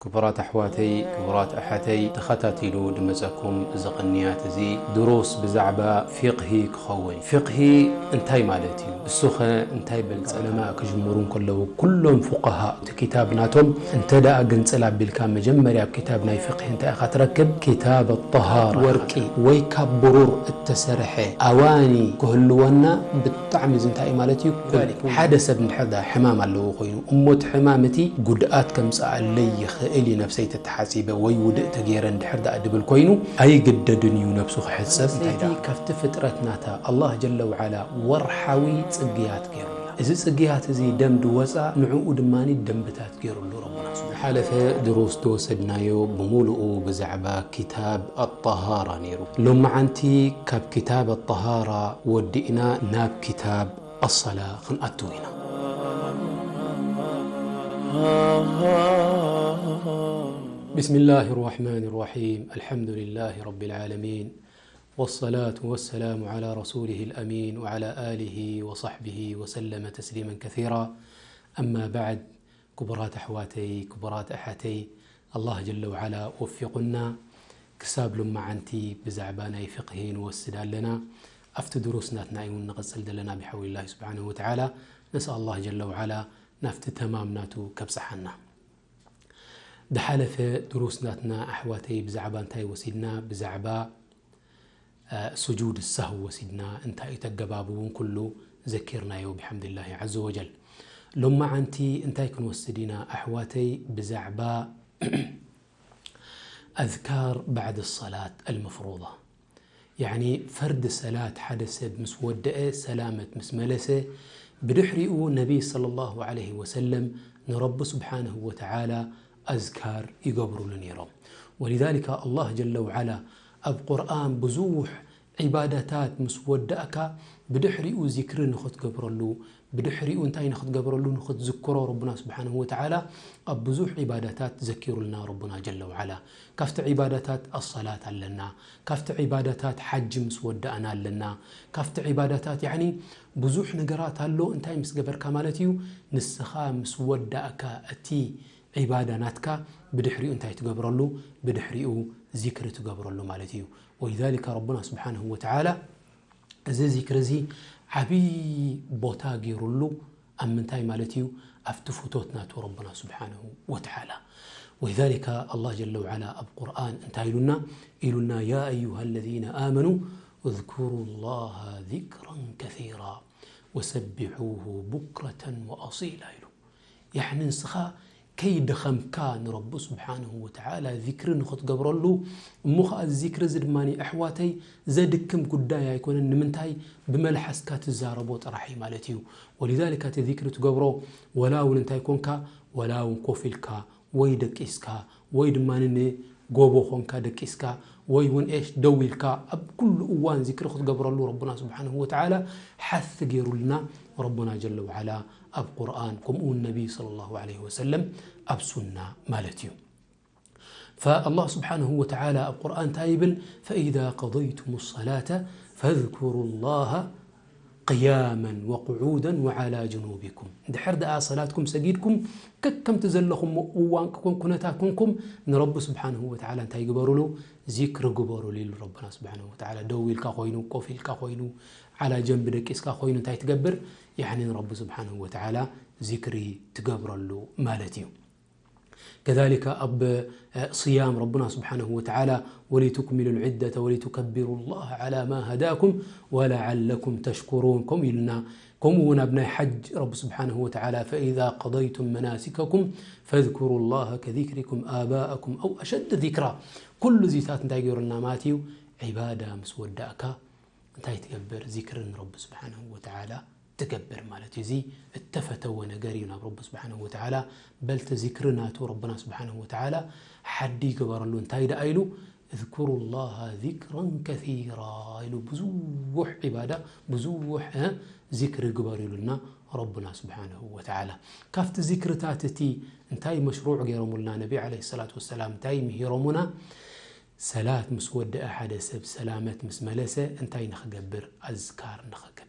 ክቡራት ኣሕዋተይ፣ ክቡራት ኣሓተይ፣ ተኸታቲሉ ድመጸኩም እዚ ቅንያት እዚ ድሩስ ብዛዕባ ፊቕሂ ክኸውን። ፊቕሂ እንታይ ማለት እዩ? እሱኸ እንታይ በል? ጸለማ ክጅምሩ እንከለዉ ኩሎም ፉቃሃ እቲ ኪታብ ናቶም እንተ ደኣ ግንጽል ኣቢልካ መጀመርያ ኣብ ኪታብ ናይ ፊቕሂ እንታይ ኢኻ ትረክብ? ኪታብ ኣጠሃራ። ወርቂ ወይ ካብ ብሩር እተሰርሐ ኣዋኒ ክህልወና ብጣዕሚ እዚ እንታይ እዩ ማለት እዩ? ሓደ ሰብ እንድሕር ደኣ ሕማም ኣለዎ ኮይኑ እሞ እቲ ሕማም እቲ ጉድኣት ከምጽኣለይ ይኽእል እዩ ነብሰይ ተተሓጺበ ወይ ውድእ ተገይረ እንድሕር ደኣ ድብል ኮይኑ ኣይግደድን እዩ ነብሱ ክሕጸብ። እንታይ ደኣ ካብቲ ፍጥረት ናታ ኣላህ ጀለ ወዓላ ወርሓዊ ጽግያት ገይሩላ። እዚ ጽግያት እዚ ደም ድወጻ ንዕኡ ድማ ደንብታት ገይሩሉ ረቡና። ዝሓለፈ ድሩስ ተወሰድናዮ ብምሉኡ ብዛዕባ ኪታብ ኣጠሃራ ነይሩ። ሎመዓንቲ ካብ ኪታብ ኣጠሃራ ወዲእና ናብ ኪታብ ኣሰላ ክንኣትው ኢና። بسم الله الرحمن الرحيم. الحمد لله رب العالمين. والصلاة والسلام على رسوله الأمين وعلى آله وصحبه وسلم تسليما كثيرا. أما بعد، ክቡራት ኣሕዋተይ፣ ክቡራት ኣሓተይ፣ ኣላህ ጀለ ወዓላ ወፊቑና ክሳብ ሎመዓንቲ ብዛዕባ ናይ ፍቕሂ ንወስድ ኣለና። ኣብቲ ድሩስ ናትና እዩ ንቕጽል ዘለና ብሓውሊላሂ ስብሓነሁ ወተዓላ። ነስኣል ኣላህ ጀለ ወዓላ ናብቲ ተማም ናቱ ከብጽሓና። ድሓለፈ ድሩስ ናትና ኣሕዋተይ ብዛዕባ እንታይ ወሲድና? ብዛዕባ እ፣ ስጁድ ሳህው ወሲድና፣ እንታይ እዩ ተገባቡ እውን ኩሉ ዘኪርናዮ ብሓምድላሂ ዐዘ ወጀል። ሎመዓንቲ እንታይ ክንወስድ ኢና ኣሕዋተይ? ብዛዕባ ኣዝካር ባዕድ ሰላት ኣልመፍሩዳ። ያዕኒ ፈርድ ሰላት ሓደ ሰብ ምስ ወደአ ሰላመት ምስ መለሰ ብድሕሪኡ ነቢይ ሰለላሁ ዐለይሂ ወሰለም ንረቢ ስብሓነሁ ወተዓላ ኣዝካር ይገብሩሉ ነይሮም። ወሊዛሊካ ኣላህ ጀለ ወዓላ ኣብ ቁርኣን ብዙሕ ዒባዳታት ምስ ወዳእካ ብድሕሪኡ ዚክሪ ንኽትገብረሉ፣ ብድሕሪኡ እንታይ ንኽትገብረሉ ንኽትዝክሮ ረቡና ስብሓነሁ ወተዓላ ኣብ ብዙሕ ዒባዳታት ዘኪሩልና ረቡና ጀለ ወዓላ። ካብቲ ዒባዳታት ኣሰላት ኣለና፣ ካብቲ ዒባዳታት ሓጂ ምስ ወዳእና ኣለና፣ ካብቲ ዒባዳታት ያዕኒ ብዙሕ ነገራት ኣሎ። እንታይ ምስ ገበርካ ማለት እዩ? ንስኻ ምስ ወዳእካ እቲ ዒባዳ ናትካ ብድሕሪኡ እንታይ ትገብረሉ? ብድሕሪኡ ዚክሪ ትገብረሉ ማለት እዩ። ወሊዛሊካ ረቡና ስብሓነሁ ወተዓላ እዚ ዚክሪ እዚ ዓብዪ ቦታ ገይሩሉ ኣብ ምንታይ ማለት እዩ? ኣብቲ ፍቶት ናቱ ረቡና ስብሓነሁ ወተዓላ። ወሊዛሊካ ኣላህ ጀለ ወዓላ ኣብ ቁርኣን እንታይ ኢሉና? ኢሉና፣ ያ ኣዩሃ ለዚነ ኣመኑ እዝኩሩ ላሃ ዚክረን ከሲራ ወሰቢሑሁ ቡክረተን ወኣሲላ ኢሉ። ያዕኒ ንስኻ ከይደኸምካ ንረቢ ስብሓንሁ ወተዓላ ዚክሪ ንኽትገብረሉ፣ እሞ ኸዓ እዚ ዚክሪ እዚ ድማ ኣሕዋተይ ዘድክም ጉዳይ ኣይኮነን። ንምንታይ? ብመልሓስካ ትዛረቦ ጥራሕ እዩ ማለት እዩ። ወሊዛሊካ እቲ ዚክሪ ትገብሮ ወላ እውን እንታይ ኮንካ፣ ወላ እውን ኮፍ ኢልካ ወይ ደቂስካ ወይ ድማ ንጎቦ ኾንካ ደቂስካ ወይ እውን ኤሽ ደው ኢልካ ኣብ ኩሉ እዋን ዚክሪ ክትገብረሉ ረቡና ስብሓንሁ ወተዓላ ሓሲ ገይሩልና ረቡና ጀለ ወዓላ ኣብ ቁርኣን፣ ከምኡ እውን ነቢይ ሰለላሁ ዐለይሂ ወሰለም ኣብ ሱና ማለት እዩ። ፈኣላህ ስብሓንሁ ወተዓላ ኣብ ቁርኣን እንታይ ይብል? ፈኢዛ ቀደይቱም ሰላተ ፈዝኩሩ ላሃ ቅያመን ወቅዑደን ወዓላ ጅኑቢኩም። እንድሕር ደኣ ሰላትኩም ሰጊድኩም ከከምቲ ዘለኹም እዋን ክኮን ኩነታት ኮንኩም ንረቢ ስብሓንሁ ወተዓላ እንታይ ግበሩሉ? ዚክሪ ግበሩሉ ኢሉ ረብና ስብሓንሁ ወተዓላ። ደው ኢልካ ኮይኑ፣ ኮፍ ኢልካ ኮይኑ፣ ዓላ ጀንቢ ደቂስካ ኮይኑ እንታይ ትገብር? ያዕኒ ንረቢ ስብሓንሁ ወተዓላ ዚክሪ ትገብረሉ ማለት እዩ። ከዛሊከ ኣብ፣ እ፣ ስያም ረቡና ስብሓንሁ ወተዓላ ወሊቱክሚሉ ልዕደተ ወሊቱከቢሩ ላህ ዓላ ማ ሃዳኩም ወለዓለኩም ተሽኩሩን ከምኡ ኢሉና። ከምኡ እውን ኣብ ናይ ሓጅ ረቢ ስብሓንሁ ወተዓላ ፈኢዛ ቀደይቱም መናሲከኩም ፈዝኩሩ ላህ ከዚክሪኩም ኣባኣኩም ኣው ኣሸድ ዚክራ። ኩሉ እዚታት እንታይ ገይሩልና ማለት እዩ? ዒባዳ ምስ ወዳእካ እንታይ ትገብር? ዚክሪ ንረቢ ስብሓንሁ ወተዓላ ትገብር ማለት እዩ። እዚ እተፈተወ ነገር እዩ ናብ ረቢ ስብሓንሁ ወተዓላ። በልቲ ዚክሪ ናቱ ረብና ስብሓንሁ ወተዓላ ሓዲ ይግበረሉ። እንታይ ደኣ ኢሉ? እዝኩሩ ላሃ ዚክረን ከሲራ ኢሉ ብዙሕ ዒባዳ፣ ብዙሕ፣ እ፣ ዚክሪ ግበሩ ኢሉና ረቡና ስብሓንሁ ወተዓላ። ካብቲ ዚክርታት እቲ እንታይ መሽሩዕ ገይሮሙልና ነቢ ዓለይሂ ሰላቱ ወሰላም እንታይ ምሂሮሙና? ሰላት ምስ ወደአ ሓደ ሰብ ሰላመት ምስ መለሰ እንታይ ንኽገብር? ኣዝካር ንኽገብር።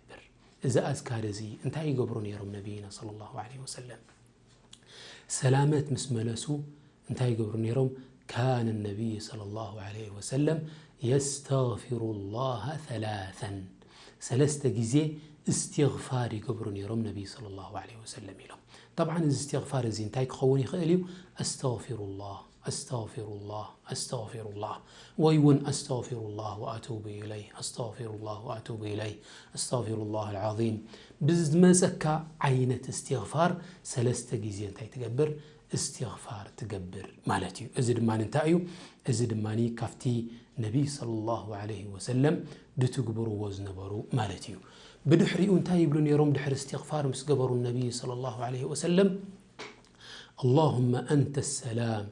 እዚ ኣዝካር እዚ እንታይ ይገብሩ ነይሮም ነቢይና ሰለላሁ ዐለይሂ ወሰለም? ሰላመት ምስ መለሱ እንታይ ይገብሩ ነይሮም? كان النبي صلى الله عليه وسلم يستغفر الله ثلاثا ሰለስተ ግዜ እስትግፋር ይገብሩ ነይሮም ነቢይ صلى الله عليه وسلم ኢሎም። طبعا እዚ እስትግፋር እዚ እንታይ ክኸውን ይኽእል እዩ? أستغفر الله أستغفر الله أستغفر الله ወይ እውን أستغفر الله وأتوب إليه أستغفر الله وأتوب إليه أستغفر الله العظيم ብዝመፀካ ዓይነት እስትግፋር ሰለስተ ግዜ እንታይ ትገብር? እስትግፋር ትገብር ማለት እዩ። እዚ ድማ እንታይ እዩ? እዚ ድማ ካብቲ ነቢይ صلى الله عليه وسلم ድትግብርዎ ዝነበሩ ማለት እዩ። ብድሕሪኡ እንታይ ይብሉ ነይሮም? ድሕሪ እስትግፋር ምስ ገበሩ ነቢይ صلى الله عليه وسلم اللهم أنت السلام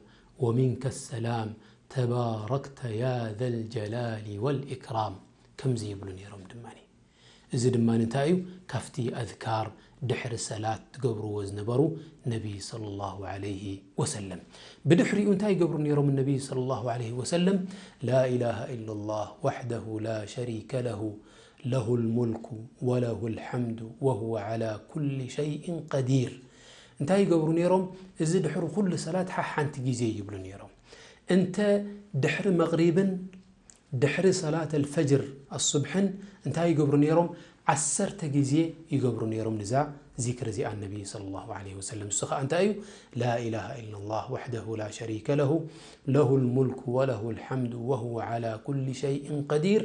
ومنك السلام تباركت يا ذا الجلال والإكرام ከምዚ ይብሉ ነይሮም ድማ። እዚ ድማ እንታይ እዩ? ካብቲ ኣዝካር ድሕሪ ሰላት ትገብርዎ ዝነበሩ ነቢይ صلى الله عليه وسلم። ብድሕሪኡ እንታይ ይገብሩ ነይሮም ነቢይ صلى الله عليه وسلم? لا إله إلا الله وحده لا شريك له له الملك وله الحمد وهو على كل شيء قدير እንታይ ይገብሩ ነይሮም? እዚ ድሕሪ ኩሉ ሰላት ሓሓንቲ ግዜ ይብሉ ነይሮም። እንተ ድሕሪ መቕሪብን ድሕሪ ሰላት ኣልፈጅር ኣሱብሕን እንታይ ይገብሩ ነይሮም? ዓሰርተ ግዜ ይገብሩ ነይሮም ንዛ ዚክር እዚኣ ነቢይ صلى الله عليه وسلم። እሱ ኸዓ እንታይ እዩ? لا إله إلا الله وحده لا شريك له له الملك وله الحمد وهو على كل شيء قدير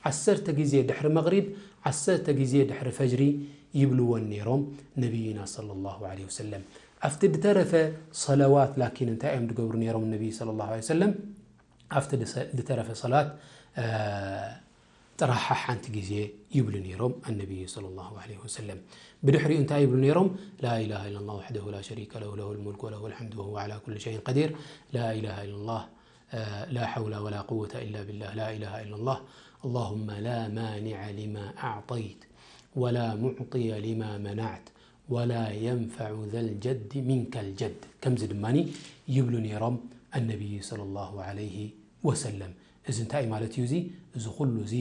ዓሰርተ ግዜ ድሕሪ መቕሪብ ዓሰርተ ግዜ ድሕሪ ፈጅሪ ይብልወን ነይሮም ነቢይና صلى الله عليه وسلم። ኣብቲ ድተረፈ ሰለዋት ላኪን እንታይ እዮም ድገብሩ ነይሮም ነቢይ صلى الله عليه وسلم? ኣብቲ ድሰ- ድተረፈ ሰላት እ፣ ጥራሕ ሓንቲ ግዜ ይብሉ ነይሮም ኣነቢይ صلى الله عليه وسلم። ብድሕሪኡ እንታይ ይብሉ ነይሮም? لا إله إلا الله وحده لا شريك له له الملك وله الحمد وهو على كل شيء قدير لا إله إلا الله لا حول ولا قوة إلا بالله لا إله إلا الله اللهم لا مانع لما أعطيت ولا معطي لما منعت ولا ينفع ذا الجد منك الجد ከምዚ ድማ ይብሉ ነይሮም ኣነቢይ صلى الله عليه وسلم። እዚ እንታይ ማለት እዩ? እዚ እዚ ኩሉ እዚ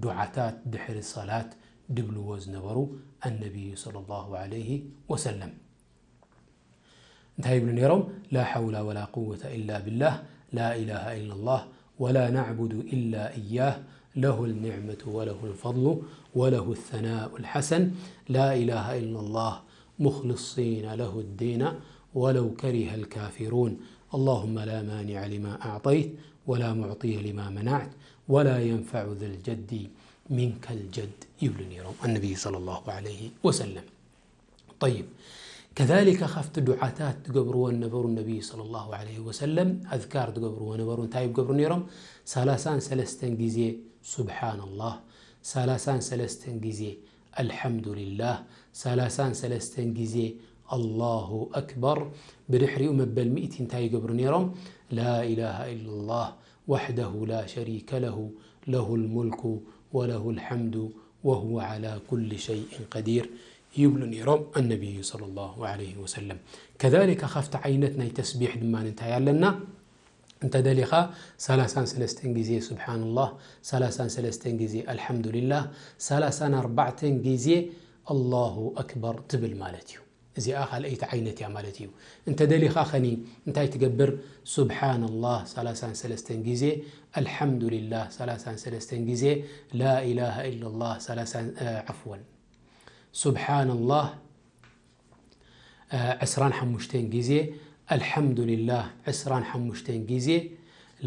ዱዓታት ድሕሪ ሰላት ድብልዎ ዝነበሩ ኣነቢይ صلى الله عليه وسلم። እንታይ ይብሉ ነይሮም? لا حول ولا قوة إلا بالله لا إله إلا الله ولا نعبد إلا إياه له النعمة وله الفضل وله الثناء الحسن لا إله إلا الله مخلصين له الدين ولو كره الكافرون اللهم لا مانع لما أعطيت ولا معطي لما منعت ولا ينفع ذا الجد منك الجد ይብሉ ነይሮም ኣነቢይ صلى الله عليه وسلم። طيب كذلك ካብቲ ዱዓታት ትገብርዎ ነበሩ ነቢይ صلى الله عليه وسلم ኣዝካር ትገብርዎ ነበሩ እንታይ ይገብሩ ነይሮም? ሰላሳን ሰለስተን ግዜ سبحان الله ሰላሳን ሰለስተን ግዜ الحمد لله ሰላሳን ሰለስተን ግዜ الله أكبر ብድሕሪኡ መበል ሚእቲ እንታይ ይገብሩ ነይሮም? لا إله إلا الله وحده لا شريك له له الملك وله الحمد وهو على كل شيء قدير ይብሉ ነይሮም ኣነቢይ صلى الله عليه وسلم። كذلك ካብቲ ዓይነት ናይ ተስቢሕ ድማ እንታይ ኣለና? እንተ ደሊኻ ሰላሳን ሰለስተን ግዜ سبحان الله ሰላሳን ሰለስተን ግዜ الحمد لله ሰላሳን ኣርባዕተን ግዜ الله أكبر ትብል ማለት እዩ። እዚኣ ካልኣይቲ ዓይነት እያ ማለት እዩ። እንተ ደሊኻ ኸኒ እንታይ ትገብር? سبحان الله ሰላሳን ሰለስተን ግዜ الحمد لله ሰላሳን ሰለስተን ግዜ لا إله إلا الله ሰላሳን عفوا سبحان الله ዕስራን ሓሙሽተን ግዜ الحمد لله ዕስራን ሓሙሽተን ግዜ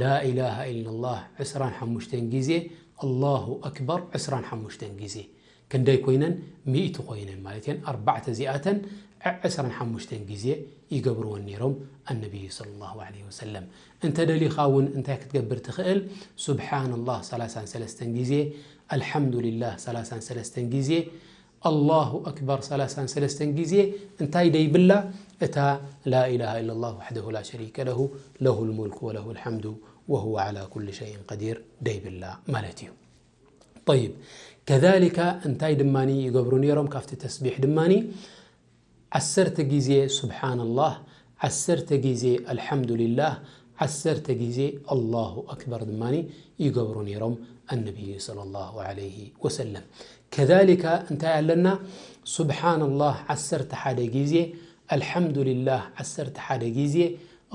لا إله إلا الله ዕስራን ሓሙሽተን ግዜ الله أكبر ዕስራን ሓሙሽተን ግዜ ክንደይ ኮይነን? ሚእቲ ኮይነን ማለት እየን። ኣርባዕተ እዚኣተን ዕስራን ሓሙሽተን ግዜ ይገብርወን ነይሮም ኣነቢይ صلى الله عليه وسلم። እንተ ደሊኻ እውን እንታይ ክትገብር ትኽእል? سبحان الله ሰላሳን ሰለስተን ግዜ الحمد لله ሰላሳን ሰለስተን ግዜ الله أكبر ሰላሳን ሰለስተን ግዜ እንታይ ደይብላ? እታ لا إله إلا الله وحده لا شريك له له الملك وله الحمد وهو على كل شيء قدير ደይብላ ማለት እዩ። طيب كذلك እንታይ ድማ ይገብሩ ነይሮም ካብቲ ተስቢሕ ድማ ዓሰርተ ግዜ سبحان الله ዓሰርተ ግዜ الحمد لله ዓሰርተ ግዜ الله أكبر ድማ ይገብሩ ነይሮም ኣነቢይ صلى الله عليه وسلم። كذلك እንታይ ኣለና? سبحان الله ዓሰርተ ሓደ ግዜ الحمد لله ዓሰርተ ሓደ ግዜ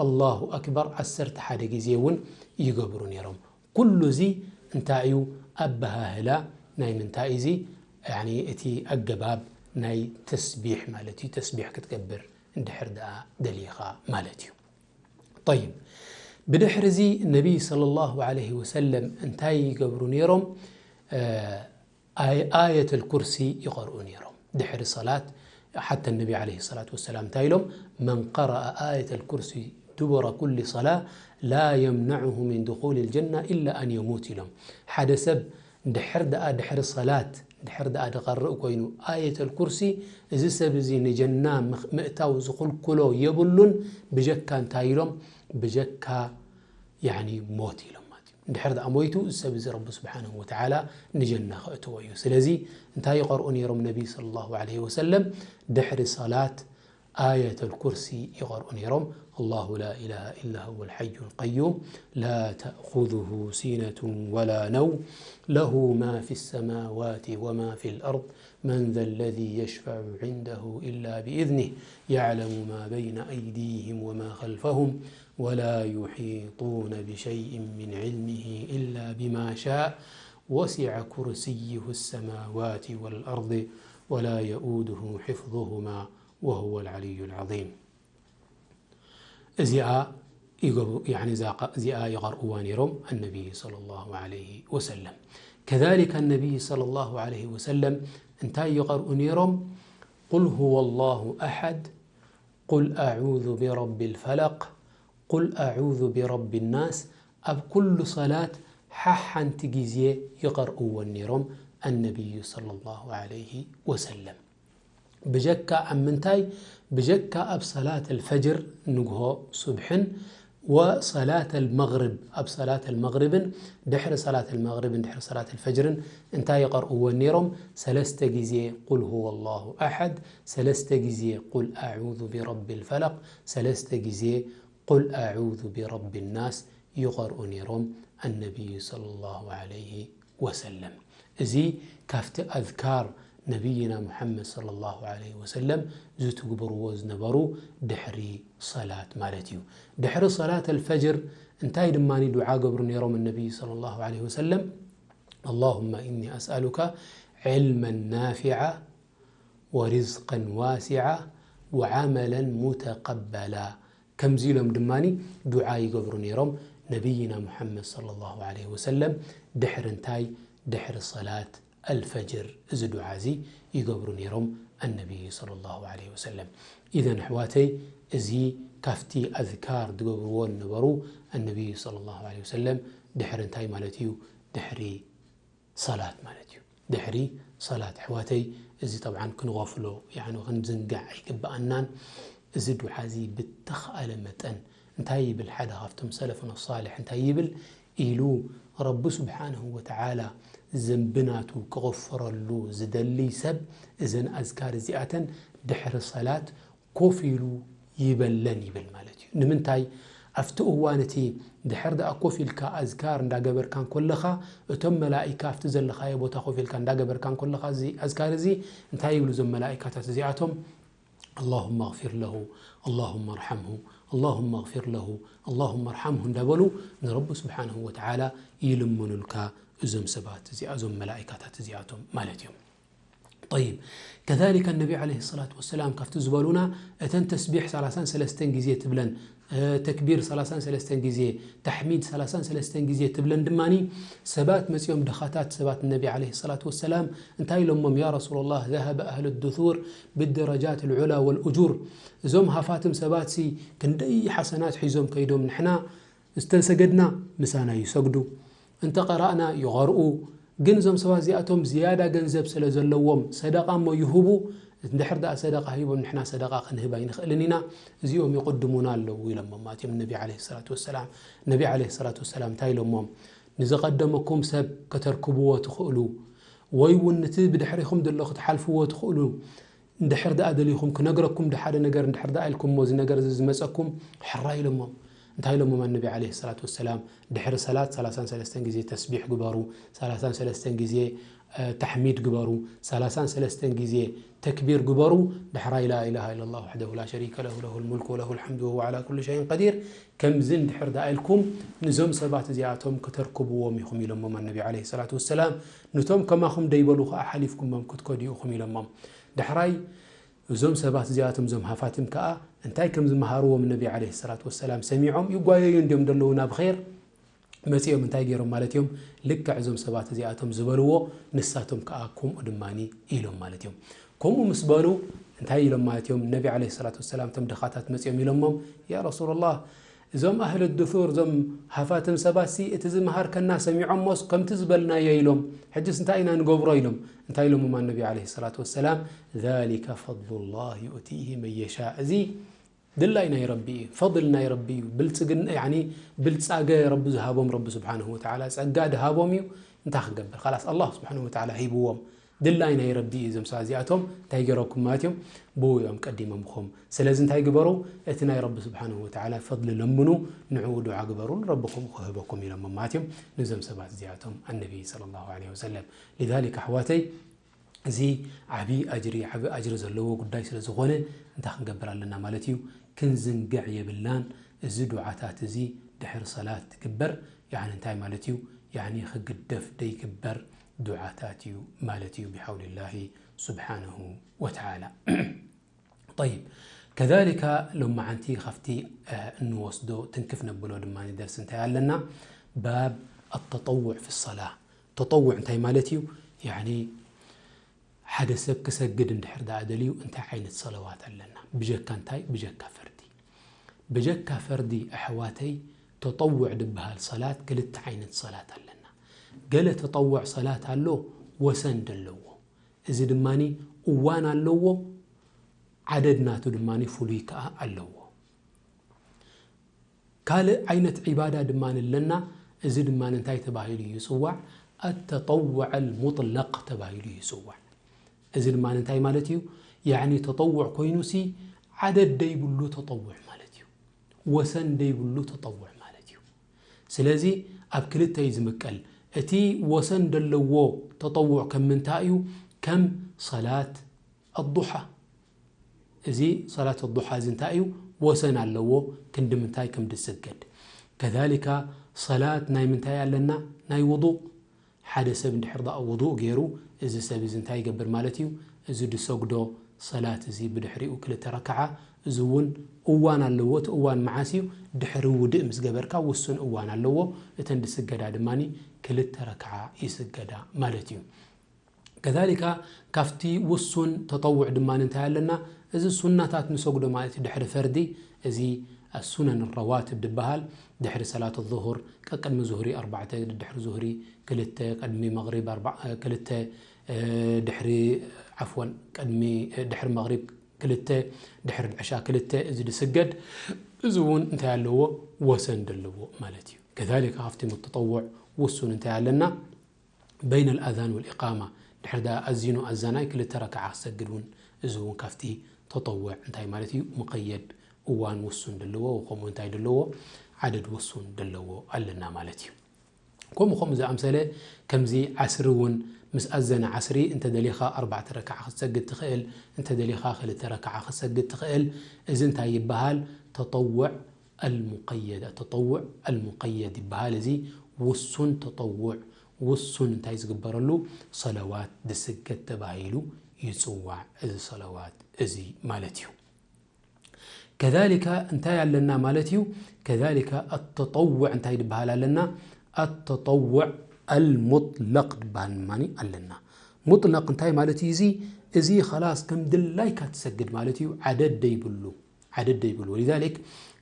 ኣላሁ ኣክበር ዓሰርተ ሓደ ግዜ እውን ይገብሩ ነይሮም። ኩሉ እዚ እንታይ እዩ? ኣበሃህላ ናይ ምንታይ እዚ? ያኒ እቲ ኣገባብ ናይ ተስቢሕ ማለት እዩ። ተስቢሕ ክትገብር እንድሕር ደኣ ደሊኻ ማለት እዩ። ጠይብ፣ ብድሕሪ እዚ ነቢይ ሰለላሁ ዐለይሂ ወሰለም እንታይ ይገብሩ ነይሮም? ኣየ-፣ ኣየተል ኩርሲ ይቐርኡ ነይሮም። ድሕሪ ሰላት ሓታ ነቢ ዐለይሂ ሰላቱ ወሰላም እንታይ ኢሎም? መን ቀረአ ኣየተል ኩርሲ ዱበረ ኩሊ ሰላ ላ የምነዑሁ ሚን ድኹሊል ጀና ኢላ ኣን የሙት ኢሎም። ሓደ ሰብ ድሕር ደኣ ድሕሪ ሰላት ድሕር ደኣ ድቐርእ ኮይኑ ኣየተል ኩርሲ፣ እዚ ሰብ እዚ ንጀና ምኽ-፣ ምእታው ዝኽልክሎ የብሉን፣ ብጀካ እንታይ ኢሎም? ብጀካ ያኒ ሞት ኢሎም ማለት እዩ። እንድሕር ደኣ ሞይቱ፣ እዚ ሰብ እዚ ረቢ ስብሓንሁ ወተዓላ ንጀና ከእትዎ እዩ። ስለዚ እንታይ ይቐርኡ ነይሮም ነቢ ሰለላሁ ዐለይሂ ወሰለም? ድሕሪ ሰላት ኣየተል ኩርሲ ይቐርኡ ነይሮም። الله لا إله إلا هو الحي القيوم لا تأخذه سنة ولا نوم له ما في السماوات وما في الأرض من ذا الذي يشفع عنده إلا بإذنه يعلم ما بين أيديهم وما خلفهم ولا يحيطون بشيء من علمه إلا بما شاء وسع كرسيه السماوات والأرض ولا يؤوده حفظهما وهو العلي العظيم. እዚኣ ይገብሩ፣ ያኒ እዛ ቃ-፣ እዚኣ ይቐርእዋ ነይሮም ኣነቢ ሰለላሁ ዐለይሂ ወሰለም። ከዛሊከ ኣነቢ ሰለላሁ ዐለይሂ ወሰለም እንታይ ይቐርኡ ነይሮም? ቁል ሁወ ላሁ ኣሐድ፣ ቁል ኣዑዙ ቢረቢል ፈለቅ፣ ቁል ኣዑዙ ቢረቢ ናስ ኣብ ኩሉ ሰላት ሓሓንቲ ግዜ ይቐርእወን ነይሮም ኣነቢዩ ሰለላሁ ዐለይሂ ወሰለም። ብጀካ ኣብ ምንታይ? ብጀካ ኣብ ሰላት ኣልፈጅር ንግሆ ሱብሕን ወሰላት ኣልመግሪብ ኣብ ሰላት ኣልመግሪብን ድሕሪ ሰላት ኣልመግሪብን ድሕሪ ሰላት ኣልፈጅርን እንታይ ይቐርእወን ነይሮም? ሰለስተ ግዜ ቁል ሁወ ላሁ ኣሐድ፣ ሰለስተ ግዜ ቁል ኣዑዙ ቢረቢ ልፈለቅ፣ ሰለስተ ግዜ ቁል ኣዑዙ ቢረቢ ናስ ይቐርኡ ነይሮም ኣነቢዩ ሰለላሁ ዐለይሂ ወሰለም። እዚ ካብቲ ኣዝካር ነቢይና ሙሐመድ ሰለላሁ ዐለይሂ ወሰለም ዝትግብርዎ ዝነበሩ ድሕሪ ሰላት ማለት እዩ። ድሕሪ ሰላት ኣልፈጅር እንታይ ድማ ዱዓ ገብሩ ነይሮም ነቢይ ሰለላሁ ዐለይሂ ወሰለም? اللهم إني أسألك علما نافعا ورزقا واسعا وعملا متقبلا። ከምዚ ኢሎም ድማ ዱዓ ይገብሩ ነይሮም ነቢይና ሙሐመድ ሰለላሁ ዐለይሂ ወሰለም ድሕሪ እንታይ? ድሕሪ ሰላት ኣልፈጅር እዚ ዱዓ እዚ ይገብሩ ነይሮም ኣነቢይ ሰለላሁ ዐለይሂ ወሰለም። ኢዘን ኣሕዋተይ፣ እዚ ካብቲ ኣዝካር ዝገብርዎ ነበሩ ኣነቢይ ሰለላሁ ዐለይሂ ወሰለም ድሕሪ እንታይ ማለት እዩ? ድሕሪ ሰላት ማለት እዩ። ድሕሪ ሰላት ኣሕዋተይ፣ እዚ ጠብዓን ክንغፍሎ፣ ያኒ ክንዝንጋዕ ኣይግብኣናን። እዚ ዱዓ እዚ ብተኽኣለ መጠን እንታይ ይብል ሓደ ካብቶም ሰለፍና ሳልሕ እንታይ ይብል ኢሉ፣ ረቢ ስብሓንሁ ወተዓላ ዘንቢ ናቱ ክቕፍረሉ ዝደሊ ሰብ እዘን ኣዝካር እዚኣተን ድሕሪ ሰላት ኮፍ ኢሉ ይበለን ይብል ማለት እዩ። ንምንታይ? ኣብቲ እዋን እቲ ድሕር ደኣ ኮፍ ኢልካ ኣዝካር እንዳገበርካ እንኮለኻ፣ እቶም መላኢካ ኣብቲ ዘለኻዮ ቦታ ኮፍ ኢልካ እንዳገበርካ እንኮለኻ፣ እዚ ኣዝካር እዚ እንታይ ይብሉ እዞም መላኢካታት እዚኣቶም? اللهم اغفر له، اللهم ارحمه، اللهم اغفر له، اللهم ارحمه እንዳበሉ ንረቢ ስብሓንሁ ወተዓላ ይልምኑልካ እዞም ሰባት እዚኣ፣ እዞም መላኢካታት እዚኣቶም ማለት እዮም። ጠይብ፣ ከዛሊከ ነቢ ዓለይሂ ሰላቱ ወሰላም ካብቲ ዝበሉና፣ እተን ተስቢሕ ሰላሳን ሰለስተን ግዜ ትብለን፣ እ፣ ተክቢር ሰላሳን ሰለስተን ግዜ፣ ታሕሚድ ሰላሳን ሰለስተን ግዜ ትብለን ድማኒ፣ ሰባት መጺኦም፣ ድኻታት ሰባት ነቢ ዓለይሂ ሰላቱ ወሰላም እንታይ ኢሎሞም? ያ ረሱለላህ፣ ذهب أهل الدثور بالدرجات العلى والأجور። እዞም ሃፋትም ሰባትሲ ክንደይ ሓሰናት ሒዞም ከይዶም፣ ንሕና ዝተሰገድና ምሳና ይሰግዱ፣ እንተ ቀራእና ይቐርኡ። ግን እዞም ሰባት እዚኣቶም ዝያዳ ገንዘብ ስለ ዘለዎም ሰደቓ እሞ ይህቡ። እንድሕር ደኣ ሰደቓ ሂቦም ንሕና ሰደቓ ክንህብ ኣይንኽእልን ኢና፣ እዚኦም ይቕድሙና ኣለዉ ኢሎሞም ማለት እዮም ነቢ ዓለይሂ ሰላቱ ወሰላም። ነቢ ዓለይሂ ሰላቱ ወሰላም እንታይ ኢሎሞም? ንዝቐደመኩም ሰብ ከተርክብዎ ትኽእሉ፣ ወይ እውን ነቲ ብድሕሪኹም ዘሎ ክትሓልፍዎ ትኽእሉ። እንድሕር ደኣ ደሊኹም ክነግረኩም ዶ ሓደ ነገር እንድሕር ደኣ ኢልኩሞ፣ እዚ ነገር እዚ ዝመጸኩም ሕራይ ኢሎሞም። እንታይ ኢሎሞም ኣነቢ ዓለይሂ ሰላቱ ወሰላም? ድሕሪ ሰላት ሰላሳን ሰለስተን ግዜ ተስቢሕ ግበሩ፣ ሰላሳን ሰለስተን ግዜ ተሕሚድ ግበሩ፣ ሰላሳን ሰለስተን ግዜ ተክቢር ግበሩ። ድሕራይ ላኢላሃ ኢለላህ ወሕደሁ ላ ሸሪከ ለሁ ለሁል ሙልኩ ወለሁል ሐምዱ ወሁወ ዐላ ኩሊ ሸይን ቀዲር። ከምዚ እንድሕር ደኣ ኢልኩም ንዞም ሰባት እዚኣቶም ክተርክብዎም ኢኹም ኢሎሞም ኣነቢ ዓለይሂ ሰላቱ ወሰላም። ንቶም ከማኹም ደይበሉ ከኣ ሓሊፍኩሞም ክትከዱ ኢኹም ኢሎሞም። ድሕራይ እዞም ሰባት እዚኣቶም እዞም ሃፋትም ከኣ እንታይ ከም ዝመሃርዎም ነቢ ዓለይሂ ሰላቱ ወሰላም ሰሚዖም ይጓየዩ እንድዮም ዘለዉ ናብ ኸይር መጺኦም እንታይ ገይሮም ማለት እዮም? ልክዕ እዞም ሰባት እዚኣቶም ዝበልዎ ንሳቶም ከኣ ከምኡ ድማ ኢሎም ማለት እዮም። ከምኡ ምስ በሉ እንታይ ኢሎም ማለት እዮም? ነቢ ዓለይሂ ሰላቱ ወሰላም እቶም ድኻታት መጺኦም ኢሎሞም፣ ያ ረሱሉላህ፣ እዞም ኣህል ዱሱር፣ እዞም ሃፋትም ሰባትሲ እቲ ዝመሃርከና ሰሚዖሞስ ከምቲ ዝበልናዮ ኢሎም፣ ሕጅስ እንታይ ኢና ንገብሮ ኢሎም። እንታይ ኢሎሞም ኣነቢ ዓለይሂ ሰላቱ ወሰላም? ዛሊከ ፈድሉላህ ዩእቲሂ መን የሻእ። እዚ ድላይ ናይ ረቢ እዩ፣ ፈድል ናይ ረቢ እዩ፣ ብልጽግና ያኒ ብልጻገ ረቢ ዝሃቦም ረቢ ስብሓንሁ ወተዓላ ጸጋ ድሃቦም እዩ። እንታይ ክንገብር? ኻላስ ኣላህ ስብሓንሁ ወተዓላ ሂብዎም። ድላይ ናይ ረቢ እዩ። እዞም ሰባት እዚኣቶም እንታይ ገይሮኩም ማለት እዮም? ብኡ እዮም ቀዲሞምኹም። ስለዚ እንታይ ግበሩ? እቲ ናይ ረቢ ስብሓንሁ ወተዓላ ፈድሊ ለምኑ፣ ንዕኡ ዱዓ ግበሩ፣ ረብኹም ክህበኩም ኢሎሞም ማለት እዮም። ንዞም ሰባት እዚኣቶም ኣነቢ ሰለላሁ ዐለይሂ ወሰለም። ሊዛሊክ ኣሕዋተይ፣ እዚ ዓቢ ኣጅሪ፣ ዓቢ ኣጅሪ ዘለዎ ጉዳይ ስለ ዝኾነ እንታይ ክንገብር ኣለና ማለት እዩ? ክንዝንግዕ የብልናን። እዚ ዱዓታት እዚ ድሕሪ ሰላት ትግበር፣ ያኒ እንታይ ማለት እዩ? ያኒ ክግደፍ ደይግበር ዱዓታት እዩ ማለት እዩ ብሓውሊላሂ ስብሓነሁ ወተዓላ። ጠይብ፣ ከዛሊካ ሎማዓንቲ ካብቲ፣ እ፣ እንወስዶ ትንክፍ ነብሎ ድማ ደርሲ እንታይ ኣለና? ባብ ኣተጠውዕ ፊ ሰላ። ተጠውዕ እንታይ ማለት እዩ? ያኒ ሓደ ሰብ ክሰግድ እንድሕር ደኣ ደልዩ እንታይ ዓይነት ሰለዋት ኣለና? ብጀካ እንታይ? ብጀካ ፈርዲ። ብጀካ ፈርዲ ኣሕዋተይ ተጠውዕ ድበሃል ሰላት ክልተ ዓይነት ሰላት ኣለና። ገለ ተጠውዕ ሰላት ኣሎ ወሰን ደለዎ። እዚ ድማ እዋን ኣለዎ፣ ዓደድ ናቱ ድማ ፍሉይ ከኣ ኣለዎ። ካልእ ዓይነት ዒባዳ ድማ ኣለና። እዚ ድማ እንታይ ተባሂሉ ይጽዋዕ? ኣተጠውዕ ኣልሙጥለቕ ተባሂሉ ይጽዋዕ። እዚ ድማ እንታይ ማለት እዩ? ያዕኒ ተጠውዕ ኮይኑሲ ዓደድ ደይብሉ ተጠውዕ ማለት እዩ። ወሰን ደይብሉ ተጠውዕ ማለት እዩ። ስለዚ ኣብ ክልተ እዩ ዝምቀል። እቲ ወሰን ደለዎ ተጠውዕ ከም ምንታይ እዩ? ከም ሰላት ኣዱሓ። እዚ ሰላት ኣዱሓ እዚ እንታይ እዩ? ወሰን ኣለዎ፣ ክንዲ ምንታይ ከም ድስገድ። ከዛሊካ ሰላት ናይ ምንታይ ኣለና? ናይ ውዱእ። ሓደ ሰብ እንድሕር ደኣ ውዱእ ገይሩ፣ እዚ ሰብ እዚ እንታይ ይገብር ማለት እዩ? እዚ ድሰግዶ ሰላት እዚ ብድሕሪኡ ክልተ ረክዓ፣ እዚ እውን እዋን ኣለዎ። እቲ እዋን መዓስ እዩ? ድሕሪ ውድእ ምስ ገበርካ ውሱን እዋን ኣለዎ። እተን ድስገዳ ድማ ክልተ ረክዓ ይስገዳ ማለት እዩ። ከዛሊካ ካብቲ ውሱን ተጠውዕ ድማ እንታይ ኣለና? እዚ ሱናታት ንሰግዶ ማለት እዩ። ድሕሪ ፈርዲ እዚ ኣሱነን ረዋትብ ድበሃል፣ ድሕሪ ሰላት ዙሁር፣ ቀቅድሚ ዙሁሪ ኣርባዕተ፣ ድሕሪ ዙሁሪ ክልተ፣ ቅድሚ መግሪብ ኣርባ-፣ ክልተ፣ እ፣ ድሕሪ፣ ዓፍወን፣ ቅድሚ፣ እ፣ ድሕሪ መግሪብ ክልተ፣ ድሕሪ ዕሻ ክልተ፣ እዚ ድስገድ፣ እዚ እውን እንታይ ኣለዎ? ወሰን ደለዎ ማለት እዩ። ከዛሊካ ካብቲ መተጠውዕ ውሱን እንታይ ኣለና? በይነ ልኣዛን ወልኢቃማ፣ ድሕሪ ዳ ኣዚኑ ኣዛናይ ክልተ ረክዓ ክሰግድ እውን፣ እዚ እውን ካብቲ ተጠውዕ እንታይ ማለት እዩ? ሙቀየድ፣ እዋን ውሱን ደለዎ፣ ከምኡ እንታይ ደለዎ? ዓደድ ውሱን ደለዎ ኣለና ማለት እዩ። ከምኡ ከምኡ ዝኣምሰለ፣ ከምዚ ዓስሪ እውን ምስ ኣዘነ ዓስሪ እንተ ደሊኻ ኣርባዕተ ረክዓ ክትሰግድ ትኽእል፣ እንተ ደሊኻ ክልተ ረክዓ ክትሰግድ ትኽእል። እዚ እንታይ ይበሃል? ተጠውዕ ኣልሙቀየድ፣ ተጠውዕ ኣልሙቀየድ ይበሃል። እዚ ውሱን ተጠውዕ፣ ውሱን እንታይ ዝግበረሉ? ሰለዋት ዝስገድ ተባሂሉ ይጽዋዕ፣ እዚ ሰለዋት እዚ ማለት እዩ። ከዛሊካ እንታይ ኣለና ማለት እዩ? ከዛሊካ ኣተጠውዕ እንታይ ድበሃል ኣለና? ኣተጠውዕ ኣልሙጥለቅ ድበሃል ድማ ኣለና። ሙጥለቅ እንታይ ማለት እዩ? እዚ፣ እዚ ኸላስ ከም ድላይካ ትሰግድ ማለት እዩ። ዓደድ ደይብሉ፣ ዓደድ ደይብሉ። ወሊዛሊክ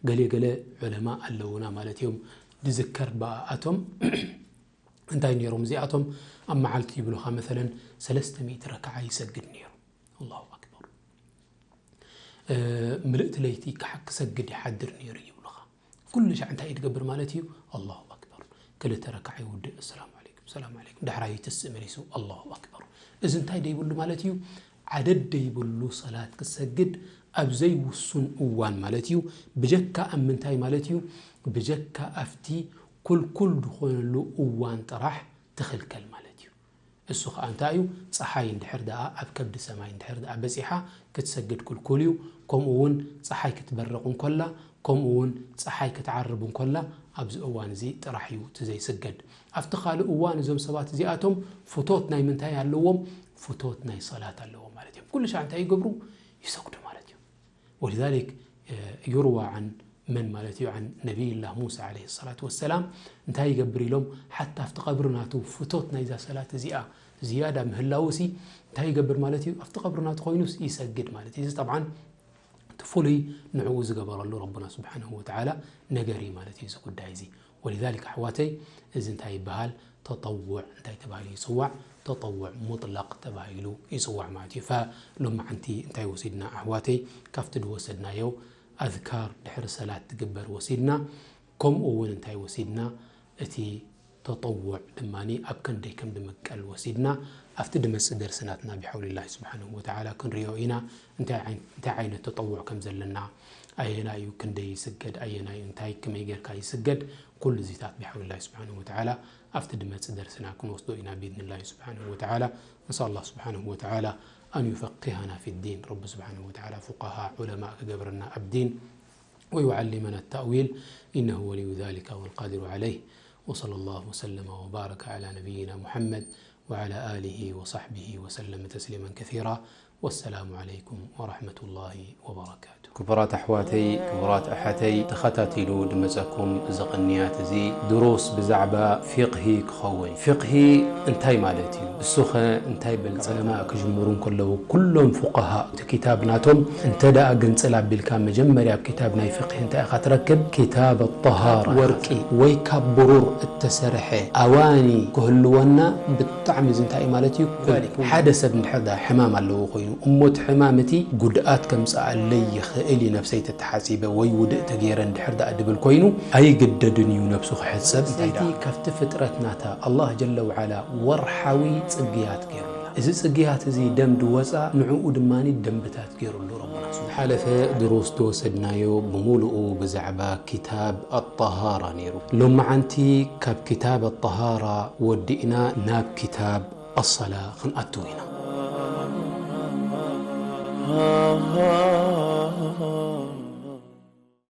ገለ ገለ ዑለማ ኣለውና ማለት እዮም። ድዝከር ብኣቶም እንታይ ነይሮም እዚኣቶም? ኣብ መዓልቲ ይብሉኻ መሰለን ሰለስተ ሚእቲ ረክዓ ይሰግድ ነይሩ። ኣላሁ ኣክበር። እ፣ ምልእቲ ለይቲ ክሓ-፣ ክሰግድ ይሓድር ነይሩ ይብሉኻ። ኩሉ ሻዕ እንታይ እዩ ዝገብር ማለት እዩ? ኣላሁ ኣክበር። ክልተ ረክዓ ይውድእ፣ ኣሰላሙ ዓለይኩም፣ ሰላም ዓለይኩም። ዳሕራይ ይትስእ መሊሱ፣ ኣላሁ ኣክበር። እዚ እንታይ ደይብሉ ማለት እዩ? ዓደድ ደይብሉ ሰላት ክሰግድ ኣብ ዘይውሱን እዋን ማለት እዩ። ብጀካ ኣብ ምንታይ ማለት እዩ? ብጀካ ኣብቲ ኩልኩል ዝኾነሉ እዋን ጥራሕ ትኽልከል ማለት እዩ። እሱ ኸኣ እንታይ እዩ? ጸሓይ እንድሕር ደኣ ኣብ ከብዲ ሰማይ እንድሕር ደኣ በጺሓ ክትሰግድ ክልኩል እዩ። ከምኡ እውን ጸሓይ ክትበርቕ እንከላ፣ ከምኡ እውን ጸሓይ ክትዓርብ እንከላ፣ ኣብዚ እዋን እዚ ጥራሕ እዩ እቲ ዘይስገድ። ኣብቲ ካልእ እዋን እዞም ሰባት እዚኣቶም ፍቶት ናይ ምንታይ ኣለዎም? ፍቶት ናይ ሰላት ኣለዎም ማለት እዮም። ኩሉ ሻዕ እንታይ ይገብሩ? ይሰግዱ ማለት እዩ። ولذلك يروى عن من ማለት እዩ عن نبي الله موسى عليه الصلاة والسلام እንታይ ይገብር ኢሎም ሓታ ኣብቲ ቀብሪ ናቱ ፍቶት ናይዛ ሰላት እዚኣ ዝያዳ ምህላውሲ እንታይ ይገብር ማለት እዩ ኣብቲ ቀብሪ ናቱ ኮይኑስ ይሰግድ ማለት እዩ እዚ طبعا እቲ ፍሉይ ንዕኡ ዝገበረሉ ረቡና ስብሓንሁ ወተዓላ ነገር እዩ ማለት እዩ እዚ ጉዳይ እዚ ولذلك ኣሕዋተይ እዚ እንታይ ይበሃል ተጠውዕ እንታይ ተባሂሉ ይፅዋዕ ተጠውዕ ሙጥለቅ ተባሂሉ ይፅዋዕ ማለት እዩ ፈሎማዓንቲ እንታይ ወሲድና ኣሕዋተይ ካብቲ ዝወሰድናዮ ኣዝካር ድሕሪ ሰላት ትግበር ወሲድና ከምኡ እውን እንታይ ወሲድና እቲ ተጠውዕ ድማ ኣብ ከንደይ ከም ድምቀል ወሲድና ኣብቲ ድመፅእ ደርሲ ናትና ብሓውልላህ ስብሓንሁ ወተዓላ ክንሪኦ ኢና እንታይ ዓይነት ተጠውዕ ከም ዘለና ኣየናይ እዩ ክንደይ ይስገድ ኣየናይ እዩ እንታይ ከመይ ጌርካ ይስገድ ኩሉ እዚታት ብሓውልላህ ስብሓንሁ ወተዓላ ኣብቲ ድመፅእ ደርስና ክንወስዶ ኢና ብኢድንላህ ስብሓንሁ ወተዓላ نسأل الله سبحانه وتعالى أن يفقهنا في الدين رب سبحانه وتعالى فقهاء علماء كجبرنا الدين ويعلمنا التأويل إنه ولي ذلك والقادر عليه وصلى الله وسلم وبارك على نبينا محمد وعلى آله وصحبه وسلم تسليما كثيرا والسلام عليكم ورحمة الله وبركاته ክቡራት ኣሕዋተይ ክቡራት ኣሓተይ ተኸታቲሉ ድመፀኩም እዚ ቅንያት እዚ ድሩስ ብዛዕባ ፊቕሂ ክኸውን ፊቕሂ እንታይ ማለት እዩ እሱኸ እንታይ በል ዕለማ ክጅምሩ እንከለዉ ኩሎም ፉቀሃ እቲ ኪታብ ናቶም እንተ ደኣ ግንፅል ኣቢልካ መጀመርያ ኣብ ኪታብ ናይ ፊቕሂ እንታይ ኢኻ ትረክብ ኪታብ ኣጠሃራ ወርቂ ወይ ካብ ብሩር እተሰርሐ ኣዋኒ ክህልወና ብጣዕሚ እዚ እንታይ ማለት እዩ ሓደ ሰብ እንድሕር ደኣ ሕማም ኣለዎ ኮይኑ እሞ እቲ ሕማም እቲ ጉድኣት ከምፅኣለይ ይኽእል እዩ ነብሰይ ተተሓፂበ ወይ ውድእ ተገይረ እንድሕር ደኣ ድብል ኮይኑ ኣይግደድን እዩ ነብሱ ክሕፀብ እንታይ ደኣ ካብቲ ፍጥረት ናታ ኣላህ ጀለ ወዓላ ወርሓዊ ፅግያት ገይሩላ እዚ ፅግያት እዚ ደም ድወፃ ንዕኡ ድማ ደንብታት ገይሩሉ ረቡና ሓለፈ ድሩስ ዝወሰድናዮ ብምሉኡ ብዛዕባ ኪታብ ኣጠሃራ ነይሩ ሎመዓንቲ ካብ ኪታብ ኣጠሃራ ወዲእና ናብ ኪታብ ኣሰላ ክንኣትው ኢና